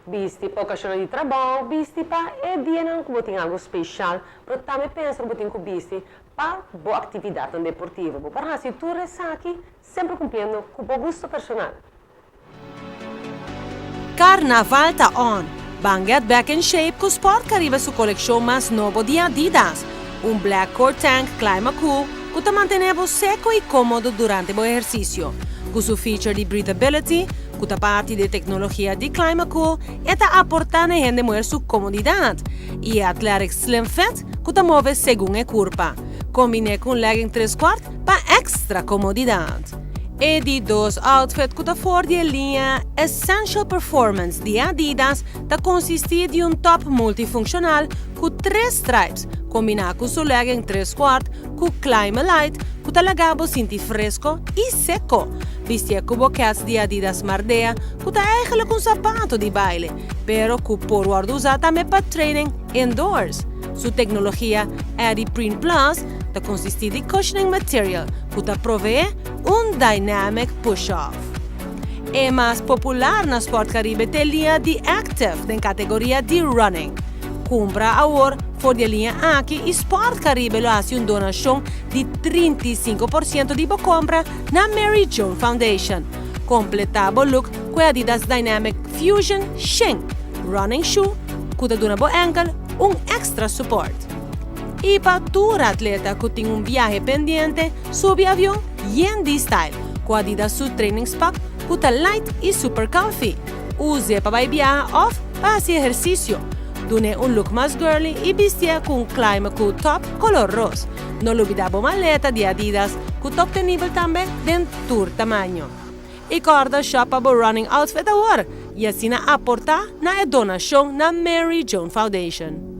Bisti pa ocasionnan di trabao, bisti pa e dianan cu bo tin algo special, pero tambe pensa cu bo tin cu bisti pa bo actividadnan deportivo. Bo por haci tur esaki semper cumpliendo cu bo gusto personal. Carnaval ta on! Ban get back in shape cu Sport Caribe su coleccion mas nobo di Adidas, un black core tank Climacool cu ta mantene bo seco y comodo durante bo ehercicio. Cu su feature di breathability, cu ta parti di e tecnologia di Climacool, e ta aporta na e hende muher su comodidad. Y e athletic slim fit cu ta move segun e curpa. Combine cu un legging tres kwart pa extra comodidad. E di dos outfit cu ta for di e liña Essential Performance di Adidas ta consisti di un top multifunccional cu tres stripes, combina cu su legging tres kwart cu Climalite cu ta laga bo sinti fresco y seco. Bistie cu bo keds di Adidas Mardea cu ta eigenlijk un zapato di baile, pero cu por wordo usa tambe pa training indoors. Su tecnologia Adiprene Plus ta consisti di cushioning material cu ta provee un dynamic push-off. E mas popular na Sport Caribe t'e liña di Active den categoria di running. Cumpra awor for di e liña aki y Sport Caribe lo haci un donacion di 35% di bo compra na Mary Joan Foundation. Completa bo look cu e Adidas Dynamic Fusion Shin Running Shoe cu ta duna bo enkel un extra support. Y pa tur atleta cu tin un viahe pendiente, subi avion yen di style cu Adidas su training pack cu ta light y super comfy. Use pa bay biaha of pa haci ehercicio. Dune un look mas girly y bistie cu un Climacool top color roos. No lubida bo maleta di Adidas cu ta obtenibel tambe den tur tamaño. Y corda shop pa bo running outfit awor y asina aporta na e donacion na Mary Joan Foundation.